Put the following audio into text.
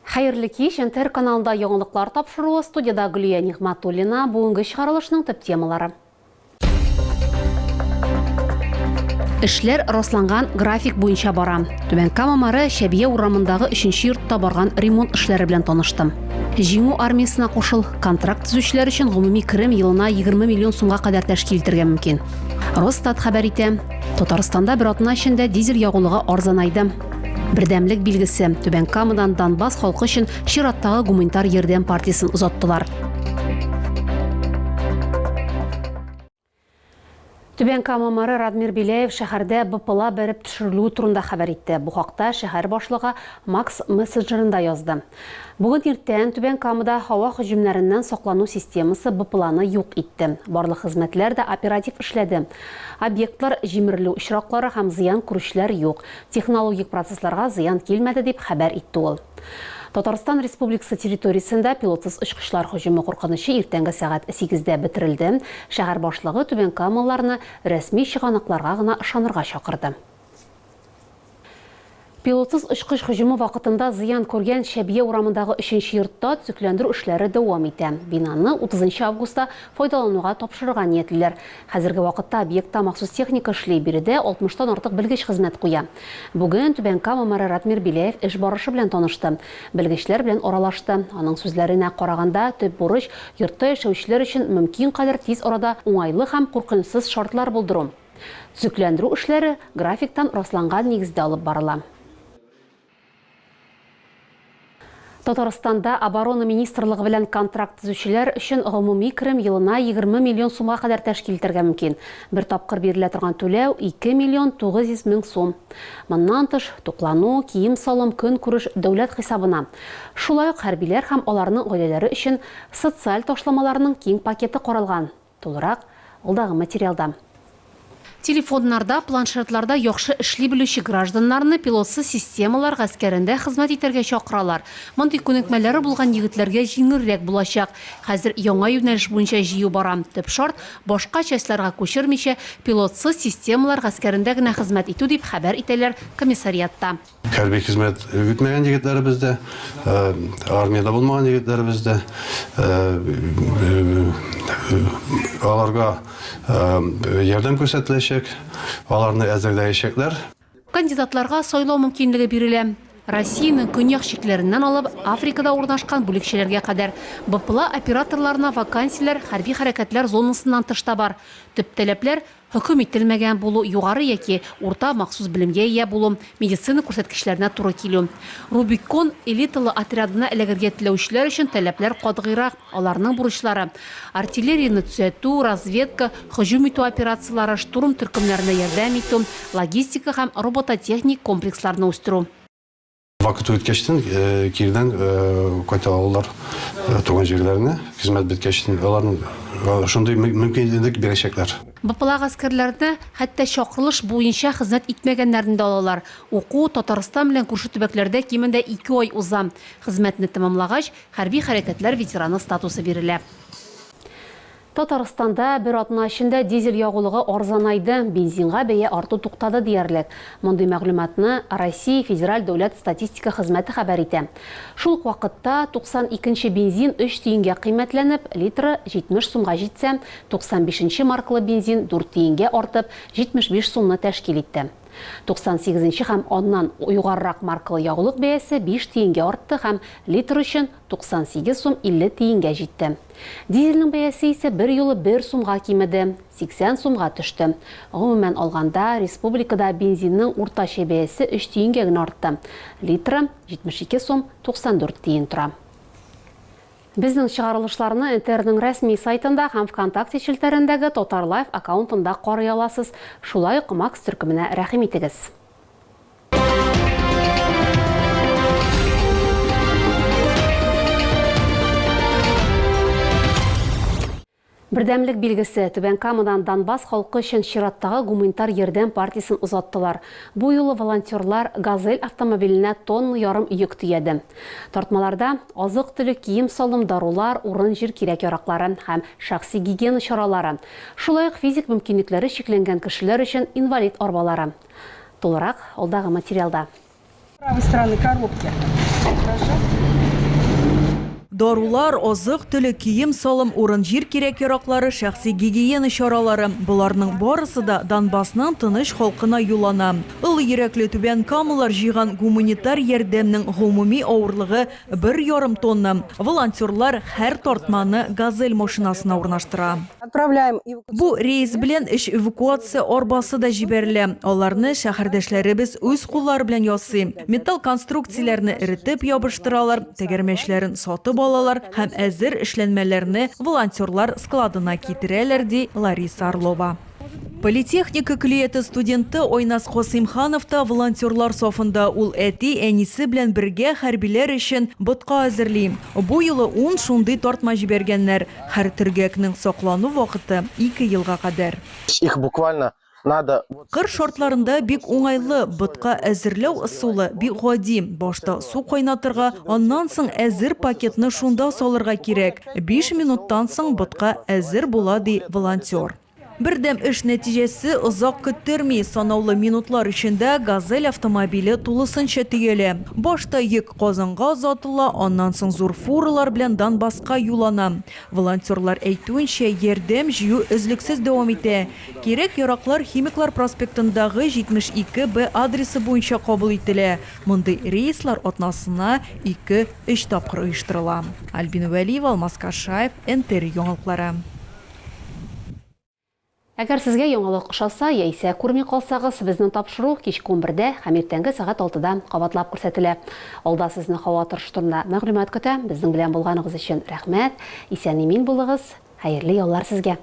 Хәерле кич, НТР каналында яңалыклар тапшыруы, студиядә Гөлия Нигъмәтуллина. Бүгенге чыгарылышның төп темалары. Эшләр расланган график буенча бара. Түбән Кама мэры Чәбия урамындагы өченче йортта барган ремонт эшләре белән танышты. Җиңү армиясенә кушыл. Контракт төзүчеләр өчен гомуми керем елына 20 миллион сумга кадәр тәшкил итәргә мөмкин. Росстат хәбәр итә. Татарстанда бер атна эчендә дизель ягулыгы арзанайды. Бердәмлек билгесе. Түбән Камадан Донбасс халкы өчен чираттагы гуманитар ярдәм партиясен озаттылар. Түбән Кама мэры Радмир Беляев шәһәрдә БПЛА бәреп төшерелүе турында хәбәр итте. Бу хакта шәһәр башлыгы Макс мессенджерында язды. Бүген иртән Түбән Камада һава һөҗүмнәреннән саклану системасы БПЛАны юк итте. Барлык хезмәтләр дә оператив эшләде. Объектлар җимерелү очраклары һәм зыян күрүчеләр юк. Технологик процессларга зыян килмәде, дип хәбәр итте ул. Татарстан Республикасы территориясендә пилотсыз очкычлар һөҗүме куркынычы иртәнге сәгать сигездә бетерелде. Шәһәр башлыгы түбәнкамалыларны рәсми чыганакларга гына ышанырга чакырды. Пилотсыз очкыч һөҗүме вакытында зыян күргән Чәбия урамындагы өченче йортта төзекләндерү эшләре дәвам итә. Бинаны 30 августта файдалануга тапшырырга ниятлиләр. Хәзерге вакытта объектта махсус техника эшли, биредә алтмыштан артык белгеч хезмәт куя. Бүген Түбән Кама мэры Ратмир Беляев эш барышы белән танышты, белгечләр белән аралашты. Аның сүзләренә караганда, төп бурыч, йортта яшәүчеләр өчен мөмкин кадәр тиз арада уңайлы һәм куркынычсыз шартлар булдыру. Төзекләндерү эшләре графиктан расланган нигездә алып барыла. Татарстанда Оборона министрлыгы белән контракт төзүчеләр өчен гомуми керем елына 20 миллион сумга кадәр тәшкил итәргә мөмкин. Бер тапкыр бирелә торган түләү, 2 миллион 900 мең сум. Моннан тыш, туклану, кием-салым, көнкүреш дәүләт хисабына. Шулай ук хәрбиләр һәм аларның гаиләләре өчен социаль ташламаларның киң пакеты каралган. Тулырак, алдагы материалда. Телефоннарда, планшетларда яхшы эшли белүче гражданнарны пилотсыз системалар гаскәрендә хезмәт итәргә чакыралар. Мондый күнекмәләре булган егетләргә җиңелрәк булачак. Хәзер яңа юнәлеш буенча җыю бара. Төп шарт, башка частьларга күчермичә, пилотсыз системалар гаскәрендә генә хезмәт итү, дип хәбәр итәләр комиссариатта. Хәрби хезмәт үтмәгән егетләребез дә, армиядә булмаган егетләребез дә, аларга ярдәм күрсәтеләчәк, аларны әзерләячәкләр. Кандидатларга сайлау мөмкинлеге бирелә. Россиянең көньяк чикләреннән алып, Африкада урнашкан бүлекчәләргә кадәр. БПЛА операторларына вакансияләр хәрби хәрәкәтләр зонасыннан тыш та бар. Төп таләпләр, Хөкем ителмәгән булу, югары яки урта махсус белемгә ия булу, медицина күрсәткечләренә туры килү. Рубикон элиталы отрядына эләгергә теләүчеләр өчен таләпләр катгыйрак, аларның бурычлары, артиллерияне төзәтү, разведка, һөҗүм итү операцияләре, штурм төркемнәренә ярдәм итү, логистика һәм робототехник комплексларны үстерү. Вакыт үткәчтен кирдән кайта алалар туган җирләренә. Хезмәт беткәчтен аларның шундый мөмкинлек бирәчәкләр. БПЛА гаскәрләренә хәтта чакырылыш буенча хезмәт итмәгәннәрне дә алалар. Уку Татарстан белән күрше төбәкләрдә кимендә ике ай уза. Хезмәтне тәмамлагач, хәрби хәрәкәтләр ветераны статусы бирелә. Татарстанда бер атна эчендә дизель ягулыгы арзанайды, бензинга бәя арту туктады диярлек. Мондый мәгълүматны Россия Федераль дәүләт статистика хезмәте хәбәр итә. Шул ук вакытта 92 нче бензин өч тиенгә кыйммәтләнеп, литры 70 сумга җитсә, 95 нче маркалы бензин дүрт тиенгә артып, 75 сумны тәшкил итте. 98 нче һәм аннан югарырак маркалы ягулык бәясе биш тиенгә артты һәм литр өчен 98 сум 50 тиенгә җитте. Дизельнең бәясе исә берьюлы бер сумга кимеде, 80 сумга төште. Гомумән алганда, республикада бензинның уртача бәясе өч тиенгә генә артты, литры 72 сум 94 тиен тора. Безнең чыгарылышларны НТРның рәсми сайтында һәм ВКонтакте челтәрендәге Татарлайф аккаунтында карый аласыз. Шулай ук Макс төркеменә рәхим итегез. Бердәмлек билгесе, Түбән Камадан Донбасс халкы өчен чираттагы гуманитар ярдәм партиясен озаттылар. Бу юлы волонтерлар Газель автомобиленә тонна ярым йөк төяде. Тартмаларда, азык-төлек, кием-салым, дарулар, урын-җир кирәк-яраклары һәм шәхси гигиена чаралары, шулай ук физик мөмкинлекләре чикләнгән кешеләр өчен инвалид арбалары. Тулырак, алдагы материалда. Правой стороны коробки. Хорошо? Дарулар, азык-төлек, кием-салым, урын-җир кирәк-яраклары, шәхси гигиена чаралары, боларның барысы да Донбассның тыныч халкына юллана. Олы йөрәкле Түбән Камалар җыйган гуманитар ярдәмнең гомуми авырлыгы бер ярым тонна. Волонтерлар һәр тартманы Газель машинасына урнаштыра. Отправляем. Бу рейс белән өч эвакуация арбасы да җибәрелә. Аларны шәһәрдәшләребез үз куллары белән ясый. Металл конструкцияләрне эретеп ябыштыралар, тәгәрмәчләрен сатып алалар һәм әзер эшләнмәләрне волонтерлар складына китерәләр, ди Лариса Орлова. Политехника көллияте студенты Айназ Касыймханов та волонтерлар сафында. Ул әти-әнисе белән бергә хәрбиләр өчен ботка әзерли. Бу юлы ун шундый тартма җибәргәннәр. Һәр төргәкнең саклану вакыты ике елга кадәр. Их буквально надо. Кыр шартларында бик уңайлы, ботка әзерләү ысулы бик гади, башта су кайнатырга, аннан соң әзер пакетны шунда салырга кирәк. Биш минуттан соң ботка әзер була, ди волонтер. Бердәм эш нәтиҗәсе озак көттерми, санаулы минутлар эчендә Газель автомобиле тулысынча төялә. Башта йөк Казанга озатыла, аннан соң зур фуралар белән Донбасска юллана. Волонтерлар әйтүенчә, ярдәм җыю өзлексез дәвам итә. Кирәк-яраклар Химиклар проспектындагы 72 Б адресы буенча кабул ителә. Мондый рейслар атнасына ике-өч тапкыр оештырыла. Альбина Вәлиева, Алмаз Кашаев, НТР яңалыклары. Әгәр сезгә яңалык ошаса яисә күрми калсагыз, безнең тапшыру кичке унбердә һәм иртәнге сәгать алтыда кабатлап күрсәтелә. Алда сезне һава торышы турында мәгълүмат көтә. Безнең белән булганыгыз өчен рәхмәт. Исән-имин булыгыз. Хәерле яллар сезгә!